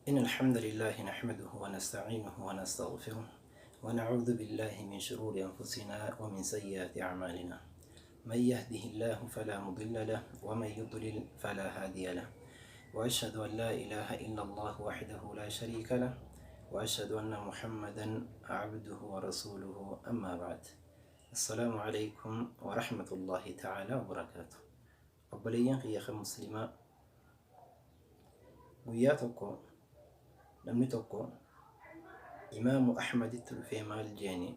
إن الحمد لله نحمده ونستعينه ونستغفره ونعوذ بالله من شرور أنفسنا ومن سيئات أعمالنا. من يهده الله فلا مضل له ومن يضلل فلا هادي له، وأشهد أن لا إله إلا الله وحده لا شريك له، وأشهد أن محمدا عبده ورسوله. أما بعد، السلام عليكم ورحمة الله تعالى وبركاته. Obboleeyyan kiyya kan muslimaa, guyyaa tokko namni tokko Imaamu Ahmaditti dhufee maal jeeni?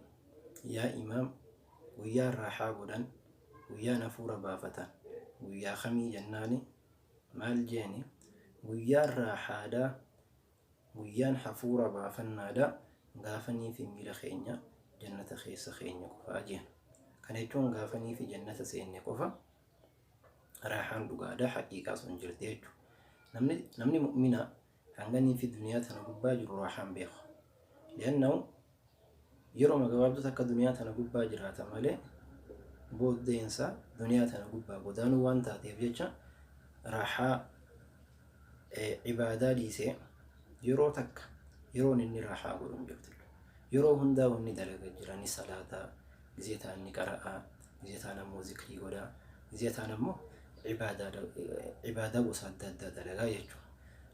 Yaa imaam, guyyaa raaxaa godhan, guyyaan hafuura baafatan guyyaa kamii jennaani, maal jeeni? Guyyaan raaxaadhaa, guyyaan hafuura baafannaadha, gaafanii fi miila keenya jannata keessa keenya qofaa jeen. Kana jechuun gaafanii fi jannata seenne qofa raaxaan dhugaadha, haqiiqaa sun jirti jechuudha. Namni mu'minaa hanganii fi duniyaa tana gubbaa jiru raaxaan beeku. Li'annahu yeroo gabaabduu takka duniyaa tana gubbaa jiraata malee booddeensa duniyaa tana gubbaa godaanuu waan taateef jecha raaxaa ibaadaa dhiisee yeroo takka yeroon inni raaxaa godhu hin jirtu. Yeroo hundaa wanni dalaga jira, ni salaataa, gizee ta'an ni qara'aa, gizee ta'an ammoo zikrii godhaa, gizee ta'an ammoo ibaadaa gosa adda addaa dalagaa jechuudha.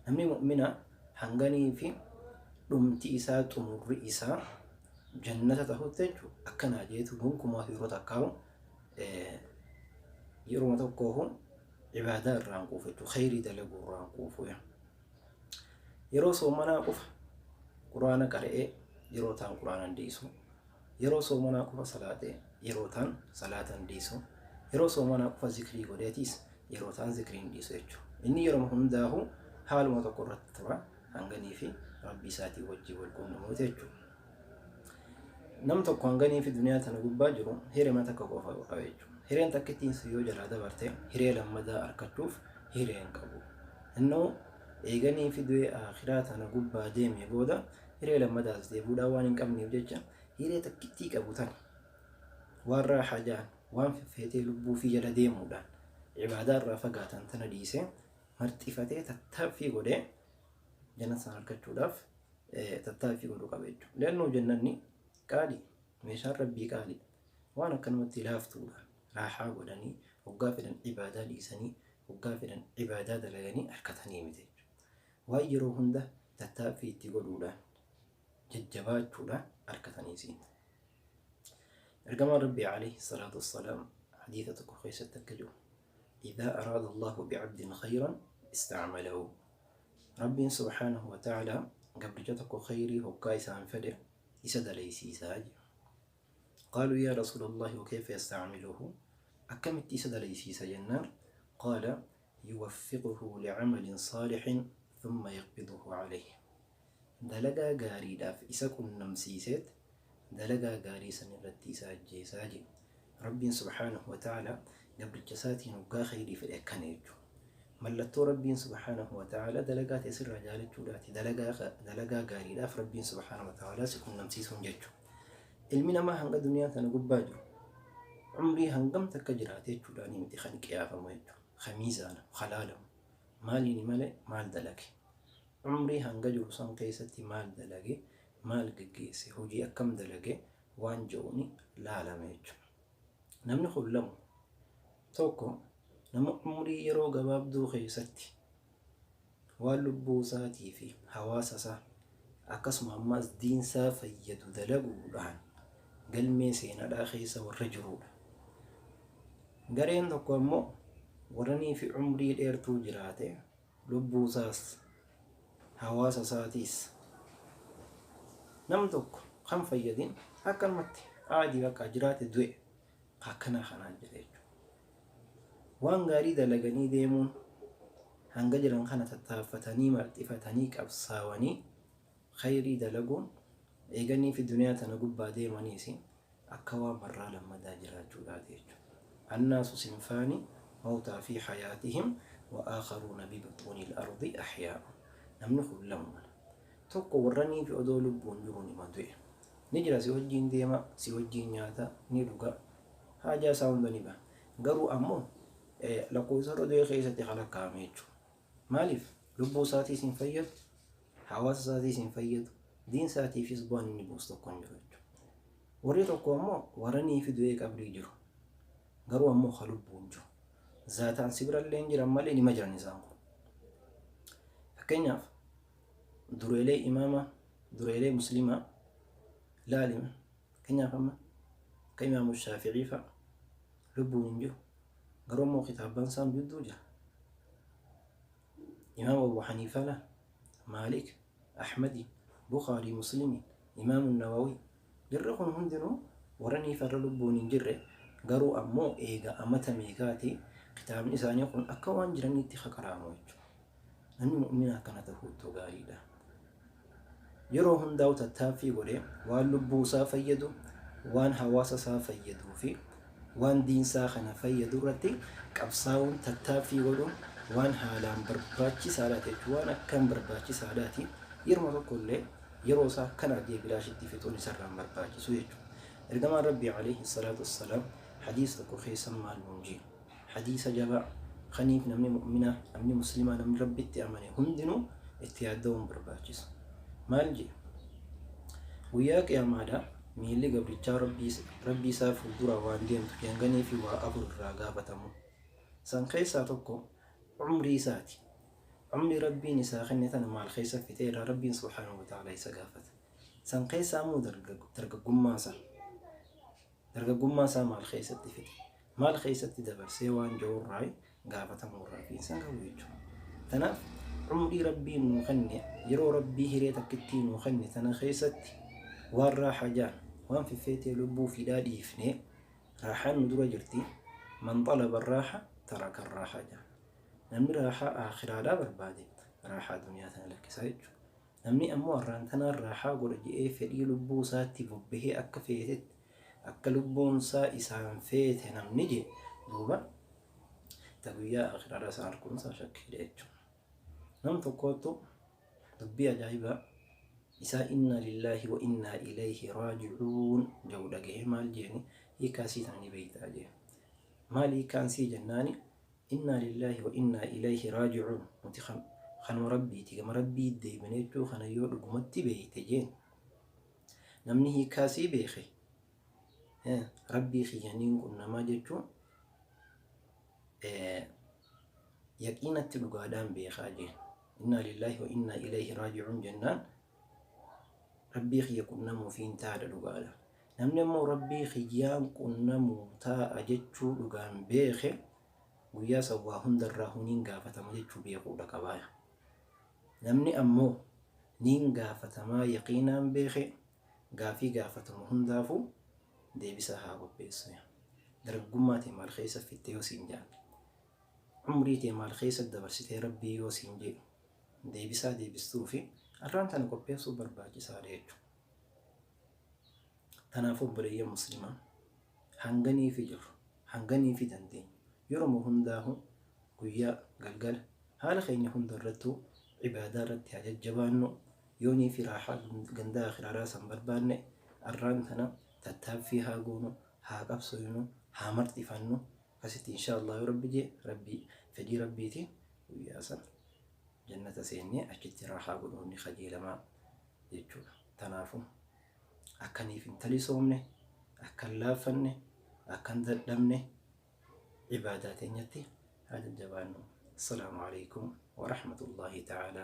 Namni mu'minaa hanganii fi dhumti isaa, xumurri isaa jannata tahutti jechuudha. Akkanaa jeetu gonkumaa yeroo takkaawu yeroo tokkoofu ibaadaa irraan quufu jechuudha. Khayrii dalaguu irraan quufu. Yeroo soomanaa qofa quraana qara'ee yeroo ta'an quraana hin dhiisu. Yeroo soomanaa qofa salaatee yeroo ta'an salaata hin dhiisu. Yeroo soomanaa qofa zikrii godheetiis yeroo ta'an zikrii hin dhiisu jechuudha. Inni yeroo hundaahu haaluma tokko irratti tura hanganii fi rabbii isaatii wajjin wal quunnamuuti jechuudha. Nam tokko hanganii fi duniyaa tana gubbaa jiru hiree takka qofa qaba jechuudha. Hireen takkittiin sun yoo jalaa dabarte hiree lammadaa argachuuf hiree hin qabu. Innoo eeganii fi du'ee akhiraa tana gubbaa deeme booda hiree lammadaas deebuudhaan waan hin qabneef jecha hiree takkittii qabu tana waan raaxaa ja'an, waan feffeetee lubbuu fi jala deemuudhaan ibaadaa irraa fagaatan tana dhiisee marxifatee tattaaffii godhee jannata sana argachuudhaaf tattaaffii godhuu qaba jechuudha. Leennoo jannanni qaali, meeshaan rabbii qaali, waan akkanumatti laaftuudhaan raaxaa godhanii hoggaa fedhan ibaadaa dhiisanii hoggaa fedhan ibaadaa dalaganii harkatanii miti jechuudha. Waan yeroo hunda tattaaffii itti godhuudhaan jajjabaachuudhaan harkatanii siin. Ergamaan Rabbii alayhi salaatu wassalaam hadiisa tokko keessatti akka jiru: إذا أراد الله بعبد خيرا استعمله. Rabbiin subhaanahu wa ta'ala gabricha tokko khayrii hoggaa isaan fedhe isa dalaysiisaa jedha. قالوا يا رسول الله وكيف يستعمله؟ akkamitti isa dalaysiisa jennaan، قال يوفقه لعمل صالح ثم يقبضه عليه. Dalagaa gaariidhaaf isa qunnamsiiseet dalagaa gaarii san irratti isa ajjeesaa jedhe. Rabbiin subhaanahu wa ta'ala gabricha isaatiin hoggaa khayrii fedhe akkana jechuudha. Mallattoo Rabbiin subhaanahu wa ta'ala dalagaa ta'e sirraa jaalachuudhaati. Dalagaa gaariidhaaf Rabbiin subhaanahu wa ta'ala si qunnamsiisuun jechuudha. Ilmi namaa hanga duniyaa tana gubbaa jiru umrii hangam takka jiraate jechuudhaan miti kan qiyaafamu jechuudha. Kan miizaana, halaalamu. Maaliini malee maal dalage? Umrii hanga jiru san keessatti maal dalage? Maal geggeesse? Hojii akkam dalage? Waan jedhuuni laalame jechuudha. Namni kun lamu, tokko nama umrii yeroo gabaabduu keessatti waan lubbuu isaatii fi hawaasa isaa akkasuma ammas diinsaa fayyadu dalaguudhaan galmee seenaadhaa keessa warra jirudha. Gareen tokko ammoo warranii fi umrii dheertuu jiraate lubbuu isaas hawaasa isaatiis nam tokko kan fayyadin akkanumatti aadii bakka jiraate du'e akkanaa kanaan jira jechuudha. Waan gaarii dalaganii deemuun hanga jiran kana tattaaffatanii marxifatanii qabsaawanii khayrii dalaguun eeganii fi duniyaa tana gubbaa deemaniis akka waan marraa lammadaa jiraachuudhaati jechuudha. الناس صنفان: موتى في حياتهم وآخرون ببطون الأرض أحياء. Namni kun lamuma. Tokko warranii fi odoo lubbuun jiru nima du'e. Ni jira, si wajjiin deema, si wajjiin nyaata, ni dhuga, haajaa isaa hunda ni baha. Garuu ammoo lakkoofsa irra du'e keessatti kan lakkaa'ame jechuudha. Maaliif? Lubbuu isaatiis hin fayyadu, Hawaasa isaatiis hin fayyadu. Diin isaatiifis bu'aan inni buusu tokko hin jiru jechuudha. Warri tokko ammoo warra nii fi du'ee qabrii jiru. Garuu ammoo ka lubbuun jiru. Zaataan si birallee hin jiran malee nima jiran isaan kun. Fakkeenyaaf dureelee imaama, dureelee muslimaa laalime. Fakkeenyaaf amma akka Imaamu Shaafi'ii fa'a lubbuun hin jiru. Garuu ammoo kitaabban isaan jidduu jira. Imaam Abu Haniifaa laal, Maalik, Ahmadi, Bukhaarii, Muslimi, Imaamu Nawawi. Jarri kun hundinuu warra niifarra lubbuun hin jirre, garuu ammoo eega amata meeqaati kitaabni isaanii kun akka waan jiraniitti haqaraamu jechuudha. Namni mu'mina akkana ta'uutu gaariidha. Yeroo hundaa'u tattaaffii godhee waan lubbuu isaa fayyadu, waan hawaasa isaa fayyaduu fi waan diinsaa kana fayyadu irratti qabsaa'uun, tattaaffii godhuun waan haalaan barbaachisaadha jechuudha. Waan akkaan barbaachisaadhaati. Yeroo tokko illee yeroo isaa akkana ajee bilaashitti fixuun isarraan barbaachisu jechuudha. Ergamaan Rabbii alayhi salaatu wassalaam hadiisa tokko keessa maal nuun jee? Hadiisa jabaa kaniif namni mu'minaa, namni muslimaa, namni Rabbitti amane hundinuu itti yaadda'uun barbaachisa. Maal jee? Guyyaa qiyaamaadhaa miilli gabrichaa Rabbii isaa fuuldura waan deemtu jeenganii fi waa afur irraa gaafatamu. San keessaa tokko umrii isaati. Umrii Rabbiin isaa kenne tana maal keessa fixee irraa Rabbiin subhaanahu wa ta'ala isa gaafata. San keessaa immoo dargaggummaa isaa. Dargaggummaa isaa maal keessatti fixe? Maal keessatti dabarsee waan jiru gaafatamuu irraa fi isaan qabu jechuudha. Kanaaf umrii Rabbiin nuu kenne, yeroo Rabbii hiree takkittii nuu kenne tana keessatti waan raaxaa jaan, waan fiffeetee lubbuu fiidhaa dhiifnee raaxaan nu dura jirti. Man xalaba raaxa taraka raaxaa jaan. Namni raaxaa aakhiraadhaa barbaade raaxaa duniyaa tana lakkisaa jechuudha. Namni ammoo har'aan tanaan raaxaa godha jedhee fedhii lubbuu isaatti bobbahee akka feetetti, akka lubbuun isaa isaan feete namni jee, duuba ta guyyaa aakhiraadhaa isaan arguun isaa shakkiidha jechuudha. Nam tokkootu dubbii ajaa'ibaa isaa "Inna lillaahi wa innaa ilayhi raaji'uun" jedhu dhagahee, maal jeeni? "Hiikaa sii tana ni beektaa?" jee. Maal hiikaan sii jennaani, "Inna lillaahi wa innaa ilayhi raaji'uun, nuti kanuma Rabbiiti, gama Rabbii deebine" jechuu kana yoo dhugumatti beekte jeen, namni hiikaa sii beeke, Rabbii kiyyaniin qunnamaa jechuun yaqiinatti dhugaadhaan beekaa jeen. "Inna lillaahi wa innaa ilayhi raaji'uun" jennaan Rabbii kiyya qunnamuufiin taadha dhugaadha. Namni ammoo Rabbii kiyyaan qunnamuu taa'a jechuu dhugaan beeke, guyyaa san waa hundarraa huniin gaafatama jechuu beekuudha qabaaya. Namni ammoo niin gaafatamaa yaqiinaan beeke, gaafii gaafatamu hundaafuu deebisaa haa qopheessu. Dargaggummaa tee maal keessa fitte yoo siin jaan, umrii tee maal keessa dabarsitee Rabbii yoo siin jee, deebisaa deebistuu fi arraan tana qopheessuu barbaachisaadha jechuudha. Kanaafuu obboleeyyan muslimaa, hanganii fi jirru, hanganii fi dandeenyu, yeroo hundaahu guyyaa galgala haala keenya hunda irrattuu ibaadaa irratti haa jajjabaannu. Yoonii fi raaxaa gandaa akhiraaraa san barbaanne, arraan tana tattaaffii haa goonu, haa qabsoynu, haa marxifannu. Akkasitti insha Allah yoo Rabbi jee, Rabbii fedhii Rabbiitiin guyyaa san jannata seennee achitti raaxaa godhuun ni kajeelamaa jechuudha. Kanaafuu akkaniif hin talisoomne, akka hin laaffanne, akka hin dadhabne, ibaadaa teenyatti haa jajjabaannu. Assalaamu alaikum wa rahmatullahi ta'ala.